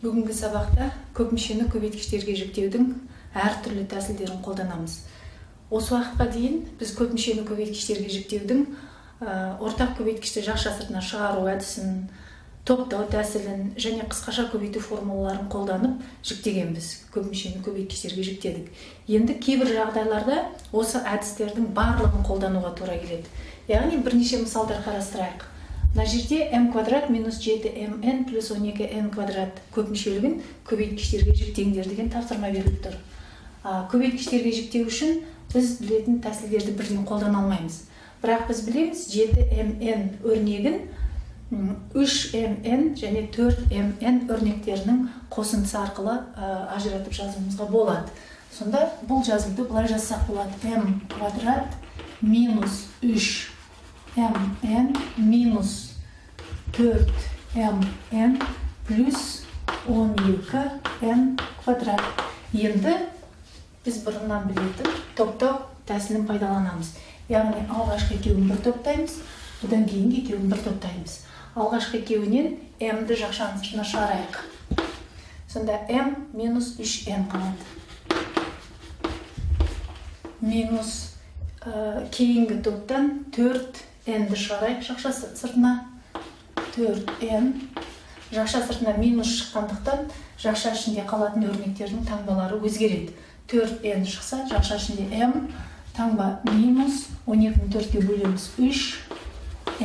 Бүгінгі сабақта көпмүшені көбейткіштерге жіктеудің әртүрлі тәсілдерін қолданамыз. Осы уақытқа дейін біз көпмүшені көбейткіштерге жіктеудің ортақ көбейткішті жақша сыртына шығару әдісін, топтау тәсілін және қысқаша көбейту формулаларын қолданып жіктегенбіз. Көпмүшені көбейткіштерге жіктедік. Енді кейбір жағдайларда осы әдістердің барлығын қолдануға тура келеді. Яғни бірнеше мысалдар қарастырайық. Мына жерде m квадрат минус 7mn плюс 12n квадрат көпмүшелігін көбейткіштерге жіктеңдер деген тапсырма беріліп тұр. Көбейткіштерге жіктеу үшін біз білетін тәсілдерді бірден қолдана алмаймыз. Бірақ біз білеміз, 7mn өрнегін 3mn және 4mn өрнектерінің қосындысы арқылы ажыратып жазуымызға болады. Сонда бұл жазуды былай жазсақ болады: m квадрат минус 3mn минус 4mn плюс 12n квадрат. Енді біз бұрыннан білетін топтау тәсілін пайдаланамыз. Яғни алғашқы екеуін бір топтаймыз, одан кейінгі екеуін бір топтаймыз. Алғашқы екеуінен m-ді жақшаның сыртына шығарайық. Сонда m минус 3m қалады. Минус кейінгі топтан 4n-ді шығарайық жақша сыртына. 4n. Жақша сыртына минус шыққандықтан, жақша ішінде қалатын өрнектердің таңбалары өзгереді. 4n шықса, жақша ішінде m, таңба минус, 12-ні 4-ке бөлеміз, 3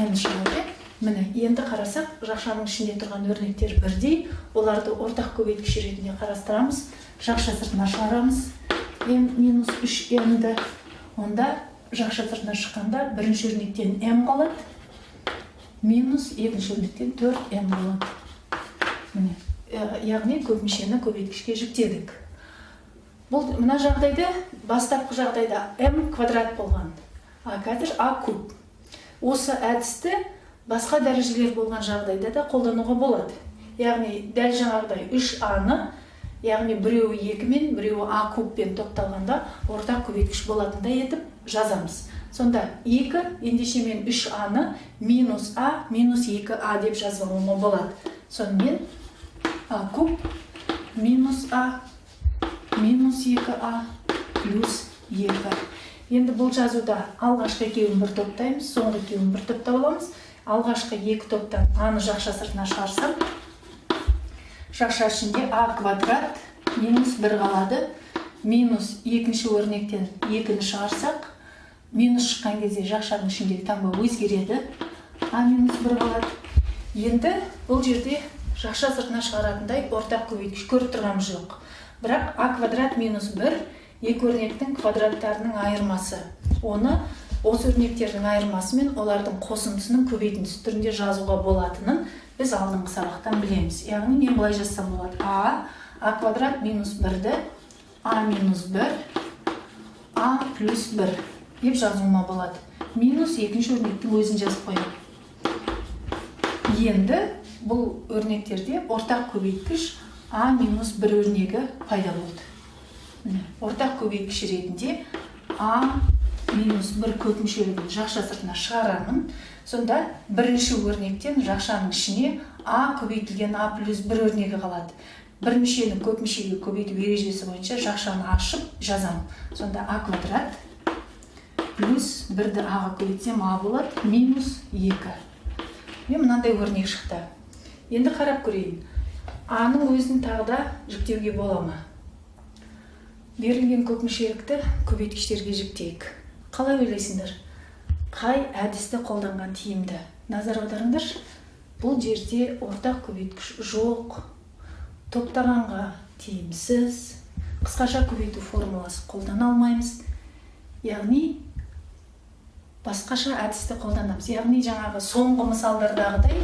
n шығады. Міне, енді қарасақ, жақшаның ішінде тұрған өрнектер бірдей, оларды ортақ көбейткіш ретінде қарастырамыз. Жақша сыртына шығарамыз m минус 3n-ді. Онда жақша сыртына шыққанда бірінші өрнектен m қалады, минус екінші өрнектен 4m қалады. Міне, яғни көпмүшені көбейткішке жіктедік. Бұл мына жағдайда, бастапқы жағдайда m квадрат болған, а қазір а куб. Осы әдісті басқа дәрежелер болған жағдайда да қолдануға болады. Яғни дәл жаңағыдай 3а-ны, яғни біреуі екімен, біреуі а кубпен топталғанда ортақ көбейткіш болатындай етіп жазамыз. Сонда 2 ендеше мен 3а-ны минус а минус 2а деп жазып алуыма болады. Сонымен а куб минус а минус 2а плюс 2. Енді бұл жазуда алғашқы екеуін бір топтаймыз, соңғы екеуін бір топтап аламыз. Алғашқы екі топтан аны жақша сыртына шығарсам, жақша ішінде а квадрат минус 1 қалады. Минус екінші өрнектен екіні шығарсақ, минус шыққан кезде жақшаның ішіндегі таңба өзгереді, а минус 1 қалады. Енді бұл жерде жақша сыртына шығаратындай ортақ көбейткіш көріп тұрғанымыз жоқ. Бірақ а квадрат минус 1 екі өрнектің квадраттарының айырмасы. Оны осы өрнектердің айырмасы мен олардың қосындысының көбейтіндісі түрінде жазуға болатынын біз алдыңғы сабақтан білеміз. Яғни мен былай жазсам болады: а квадрат минус 1-ді а минус 1 а плюс 1 деп жазуыма болады. Минус екінші өрнектің өзін жазып қоямын. Енді бұл өрнектерде ортақ көбейткіш а минус 1 өрнегі пайда болды. Міне, ортақ көбейткіш ретінде а минус 1 көпмүшелігін жақша сыртына шығарамын. Сонда бірінші өрнектен жақшаның ішіне а көбейтілген а плюс 1 өрнегі қалады. Бір мүшені көп мүшеге көбейту ережесі бойынша жақшаны ашып жазамын. Сонда а квадрат плюс бірді а-ға көбейтсем, а болады, минус 2. Міне, мынандай өрнек шықты. Енді қарап көрейін, аның өзін тағы да жіктеуге бола ма? Берілген көпмүшелікті көбейткіштерге жіктейік. Қалай ойлайсыңдар, қай әдісті қолданған тиімді? Назар аударыңдаршы, бұл жерде ортақ көбейткіш жоқ, топтағанға тиімсіз, қысқаша көбейту формуласы қолдана алмаймыз. Яғни басқаша әдісті қолданамыз. Яғни жаңағы соңғы мысалдардағыдай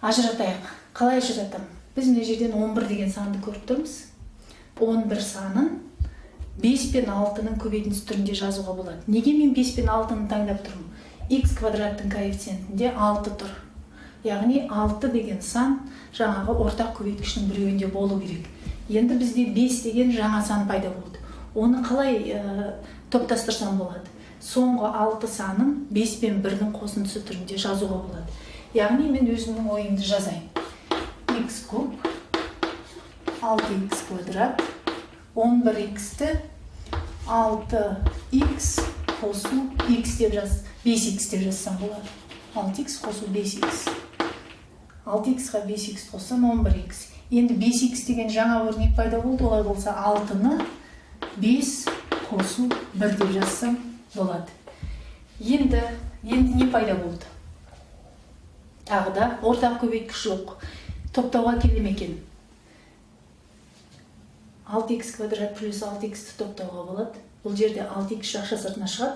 ажыратайық. Қалай ажыратамын? Біз мына жерден 11 деген санды көріп тұрмыз. 11 санын 5 пен 6-ның көбейтіндісі түрінде жазуға болады. Неге мен 5 пен 6-ны таңдап тұрмын? Х квадраттың коэффициентінде 6 тұр. Яғни 6 деген сан жаңағы ортақ көбейткіштің біреуінде болу керек. Енді бізде 5 деген жаңа сан пайда болды. Оны қалай топтастырсам болады? Соңғы 6 санын 5 пен 1-дің қосындысы түрінде жазуға болады. Яғни мен өзімнің ойымды жазайын: х куб 6х квадрат, 11х-ті 6х қосу х деп жаз, 5х деп жазсам болады. 6х қосу 5х. 6х-ға 5х қоссам, 11х. Енді 5х деген жаңа өрнек пайда болды. Олай болса, 6-ны 5 қосу 1 деп жазсам болады. Енді не пайда болды? Тағы да ортақ көбейткіш жоқ. Топтауға келе ме екен? 6х квадрат плюс 6х-ті топтауға болады. Бұл жерде 6х жақша сыртына шығады.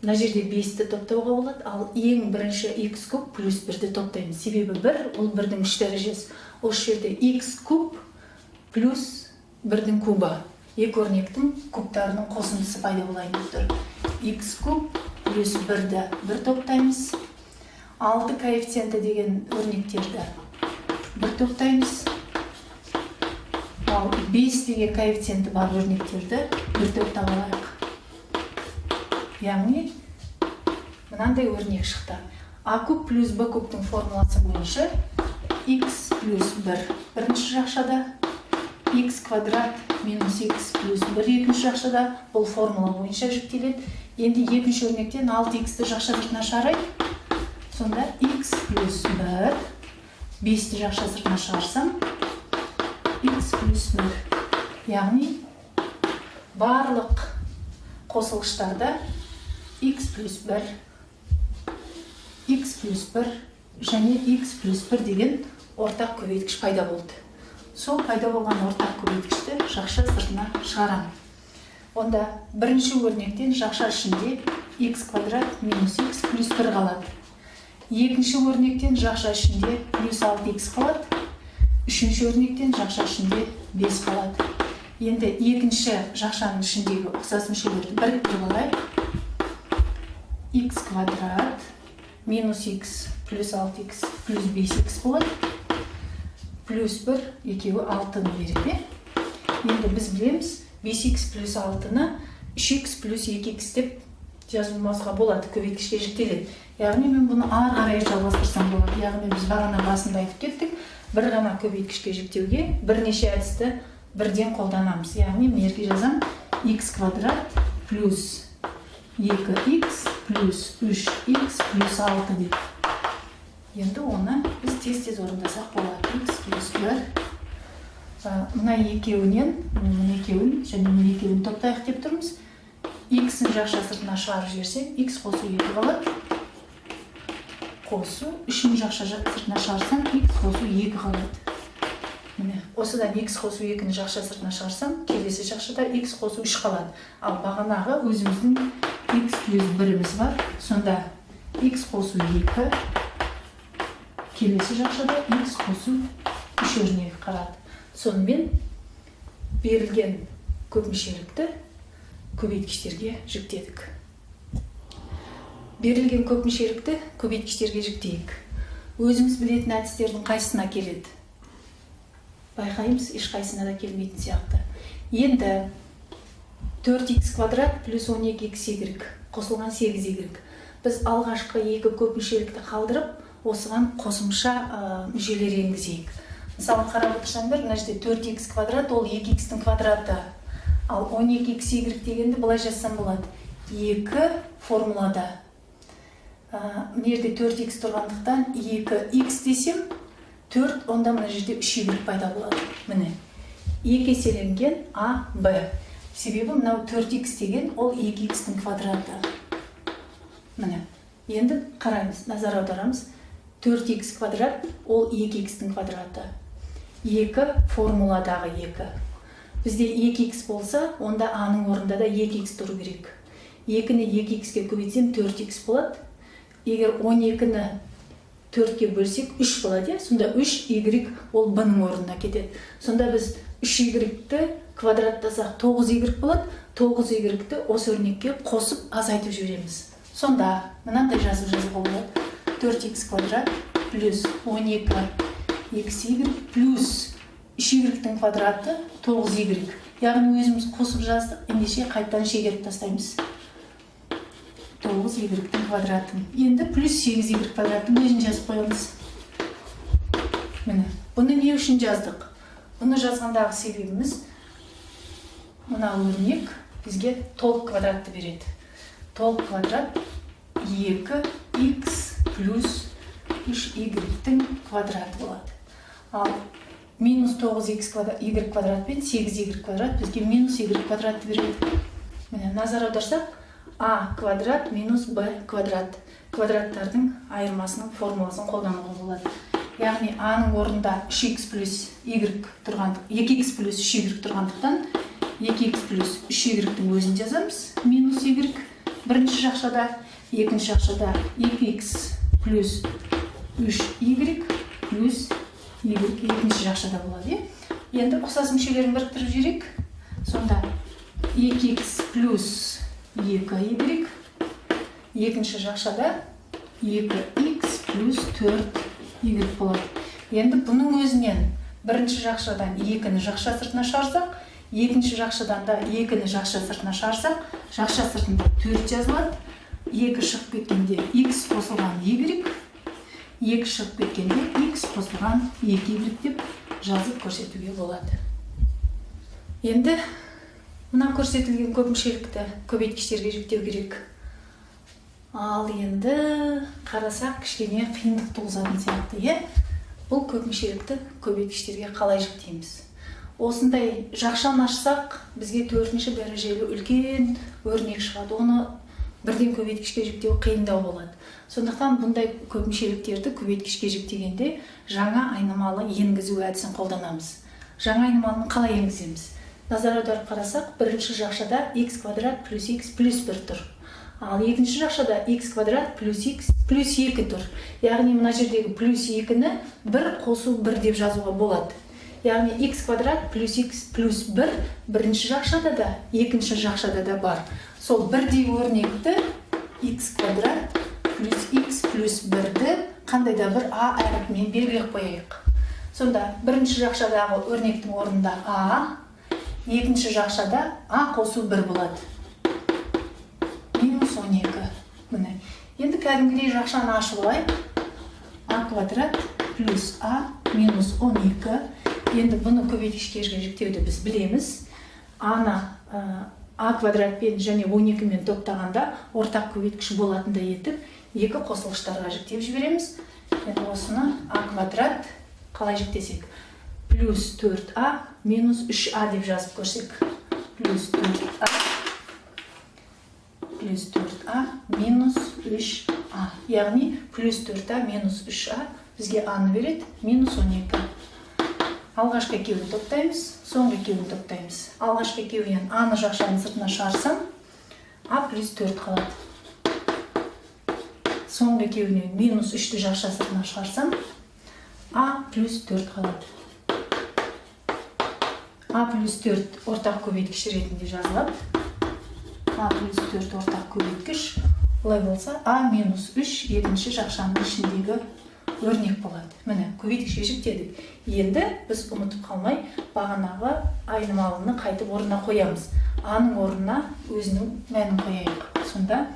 Мына жерде 5-ті топтауға болады. Ал ең бірінші х куб плюс 1-ді топтаймыз. Себебі 1 ол 1-дің 3 дәрежесі. Осы жерде х куб плюс 1-дің кубы. Екі өрнектің кубтарының қосындысы пайда болайын деп тұр. Х куб плюс 1-ді бір топтаймыз. 6 коэффициенті деген өрнектерді бір топтаймыз. Ал 5 деген коэффициенті бар өрнектерді бір топтап алайық. Яғни мынандай өрнек шықты. А куб плюс б кубтың формуласы бойынша х плюс 1 бірінші жақшада, х квадрат минус х плюс 1 екінші жақшада, бұл формула бойынша жіктеледі. Енді екінші өрнектен 6х-ті жақша сыртына шығарайық. Сонда х плюс 1, 5-ті жақша сыртына шығарсам, х плюс 1. Яғни барлық қосылғыштарда х плюс 1, х плюс 1 және х плюс 1 деген ортақ көбейткіш пайда болды. Сол пайда болған ортақ көбейткішті жақша сыртына шығарамын. Онда бірінші өрнектен жақша ішінде х квадрат минус х плюс 1 қалады. Екінші өрнектен жақша ішінде плюс 6х қалады. Үшінші өрнектен жақша ішінде 5 қалады. Енді екінші жақшаның ішіндегі ұқсас мүшелерді біріктіріп алайық. Х квадрат минус х плюс 6х плюс 5х болады. Плюс 1, екеуі 6-ны береді. Иә? Енді біз білеміз, 5х плюс 6-ны 3х плюс 2х деп жазылмасқа болады, көбейткішке жіктеледі. Яғни мен бұны ары қарай жалғастырсам болады. Яғни біз бағана басында айтып кеттік, бір ғана көбейткішке жіктеуге бірнеше әдісті бірден қолданамыз. Яғни мына жерге жазамын: х квадрат плюс 2х плюс 3х плюс 6 деп. Енді оны біз тез-тез орындасақ болады. Х плюс 1, мына екеуінен, мына екеуін және мына екеуін топтайық деп тұрмыз. Х-ін жақша сыртына шығарып жіберсем, х қосу 2 қалады. Қосу 3-ін жақша сыртына шығарсам, х қосу 2 қалады. Міне, осыдан х қосу 2-ні жақша сыртына шығарсам, келесі жақшада х қосу 3 қалады. Ал бағанағы өзіміздің х плюс 1-іміз бар. Сонда х қосу 2, келесі жақшада х қосу 3 өрнегі қалады. Сонымен берілген көпмүшелікті көбейткіштерге жіктедік. Берілген көпмүшелікті көбейткіштерге жіктейік. Өзіміз білетін әдістердің қайсысына келеді? Байқаймыз, ешқайсысына да келмейтін сияқты. Енді 4х квадрат плюс 12xy қосылған 8y. Біз алғашқы екі көпмүшелікті қалдырып, осыған қосымша мүшелер енгізейік. Мысалы, қарап отырсаңдар, мына жерде 4х квадрат ол 2х-тің квадраты. Ал 12xy дегенді былай жазсам болады. 2 формулада. Мына жерде 4х тұрғандықтан 2х десем, 4, онда мына жерде 3y пайда болады. Міне, 2 еселенген а, б. Себебі мынау 4х деген ол 2х-тің квадраты. Міне, енді қараймыз, назар аударамыз. 4х квадрат ол 2х-тің квадраты. 2 формуладағы 2. Бізде 2х болса, онда а-ның орнында да 2х тұру керек. 2-ні 2х-ке көбейтсем, 4х болады. Егер 12-ні 4-ке бөлсек, 3 болады, иә? Сонда 3y ол b-ның орнына кетеді. Сонда біз 3y-ті квадраттасақ, 9y болады. 9y-ті осы өрнекке қосып азайтып жібереміз. Сонда мынандай жазып жазуға болады: 4х квадрат плюс 12 xy плюс 3y-тің квадраты 9y. Яғни өзіміз қосып жаздық, ендеше қайтадан шегеріп тастаймыз 9y-тің квадратын. Енді плюс 8y квадраттың өзін жазып қоямыз. Міне, бұны не үшін жаздық? Бұны жазғандағы себебіміз, мына өрнек бізге толық квадратты береді. Толық квадрат 2х плюс 3y-тің квадраты болады. Ал минус 9x квадрат, y квадрат пен 8y квадрат бізге минус y квадратты береді. Міне, назар аударсақ, а квадрат минус б квадрат, квадраттардың айырмасының формуласын қолдануға болады. Яғни а-ның орнында 3x плюс y тұрған, 2x плюс 3y тұрғандықтан, 2x плюс 3y-тің өзін жазамыз, минус y бірінші жақшада, екінші жақшада 2x плюс 3y плюс y екінші жақшада болады, иә. Енді ұқсас мүшелерін біріктіріп жіберейік. Сонда 2x плюс 2y, екінші жақшада 2x плюс 4y болады. Енді бұның өзінен бірінші жақшадан 2-ні жақша сыртына шығарсақ, екінші жақшадан да 2-ні жақша сыртына шығарсақ, жақша сыртында 4 жазылады. 2 шығып кеткенде x қосылған y, 2 шығып кеткенде x қосылған 2y деп жазып көрсетуге болады. Енді мына көрсетілген көпмүшелікті көбейткіштерге жіктеу керек. Ал енді қарасақ, кішкене қиындық туғызатын сияқты, иә. Бұл көпмүшелікті көбейткіштерге қалай жіктейміз? Осындай жақшаны ашсақ, бізге төртінші дәрежелі үлкен өрнек шығады. Оны бірден көбейткішке жіктеу қиындау болады. Сондықтан бұндай көпмүшеліктерді көбейткішке жіктегенде жаңа айнымалы енгізу әдісін қолданамыз. Жаңа айнымалыны қалай енгіземіз? Назар аударып қарасақ, бірінші жақшада x квадрат плюс x плюс 1 тұр, ал екінші жақшада x квадрат плюс x плюс 2 тұр. Яғни мына жердегі плюс 2-ні 1 қосу 1 деп жазуға болады. Яғни x квадрат плюс x плюс 1 бірінші жақшада да, екінші жақшада да бар. Сол бірдей өрнекті, x квадрат плюс x плюс 1-ді, қандай да бір а әрпімен белгілеп қояйық. Сонда бірінші жақшадағы өрнектің орнында а, екінші жақшада а қосу 1 болады, минус 12. Міне, енді кәдімгідей жақшаны ашып алайық: а квадрат плюс а минус 12. Енді бұны көбейткішке жіктеуді біз білеміз. Аны а квадратпен және 12-мен топтағанда ортақ көбейткіш болатындай етіп, екі қосылғыштарға жіктеп жібереміз. Енді осыны а квадрат қалай жіктесек? Плюс 4а минус 3а деп жазып көрсек. Плюс 4а, плюс 4а минус 3а, яғни плюс 4а минус 3а бізге а-ны береді, минус 12. Алғашқы екеуін топтаймыз, соңғы екеуін топтаймыз. Алғашқы екеуінен а-ны жақшаның сыртына шығарсам, а плюс 4 қалады. Соңғы екеуінен минус 3-ті жақша сыртына шығарсам, а плюс 4 қалады. А плюс 4 ортақ көбейткіш ретінде жазылады. А плюс 4 ортақ көбейткіш. Олай болса, а минус 3 екінші жақшаның ішіндегі өрнек болады. Міне, көбейткішке жіктедік. Енді біз ұмытып қалмай, бағанағы айнымалыны қайтып орнына қоямыз. Аның орнына өзінің мәнін қояйық. Сонда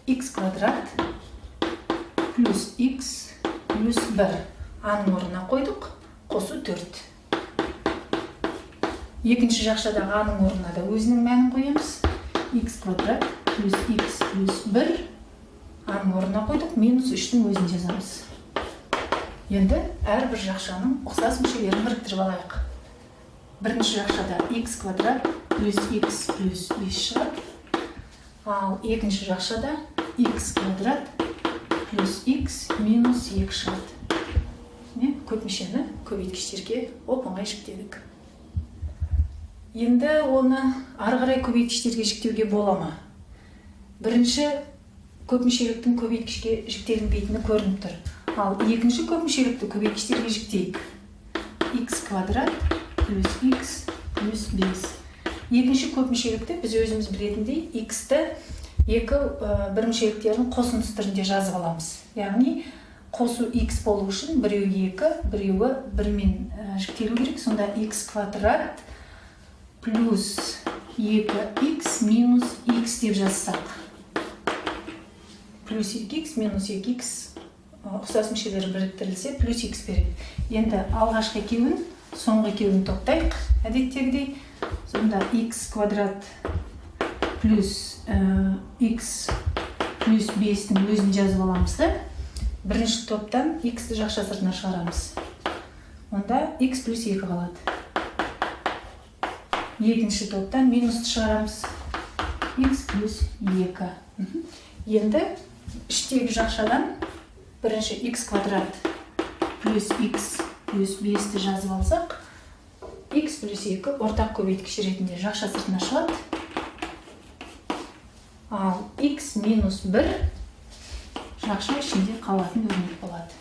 x квадрат плюс x плюс 1, аның орнына қойдық, қосу 4. Екінші жақшадағы аның орнына да өзінің мәнін қоямыз: x квадрат плюс x плюс 1, аның орнына қойдық, минус 3-тің өзін жазамыз. Енді әрбір жақшаның ұқсас мүшелерін біріктіріп алайық. Бірінші жақшада x квадрат плюс x плюс 5 шығады, ал екінші жақшада x квадрат плюс x минус 2 шығады. Міне, көп мүшені көбейткіштерге оп оңай жіктедік. Енді оны ары қарай көбейткіштерге жіктеуге бола ма? Бірінші көпмүшеліктің көбейткішке жіктелінбейтіні көрініп тұр. Ал екінші көпмүшелікті көбейткіштерге жіктейік: x квадрат плюс x плюс 5. Екінші көпмүшелікті біз өзіміз білетіндей, x-ті екі бір мүшеліктердің қосындысы түрінде жазып аламыз. Яғни қосу x болу үшін біреуі екі, біреуі бірмен жіктелу керек. Сонда x квадрат плюс 2x минус x деп жазсақ, плюс 2x минус 2x, ұқсас мүшелері біріктірілсе, плюс x береді. Енді алғашқы екеуін Соңғы екеуін топтайық әдеттегідей. Сонда x квадрат плюс x плюс 5-тің өзін жазып аламыз да, бірінші топтан x-ті жақша сыртына шығарамыз. Онда x плюс 2 қалады. Екінші топтан минусты шығарамыз: x плюс 2. Енді іштегі жақшадан бірінші x квадрат плюс x плюс 5-ті жазып алсақ, x плюс 2 ортақ көбейткіш ретінде жақша сыртына шығады, ал x минус 1 жақша ішінде қалатын өрнек болады.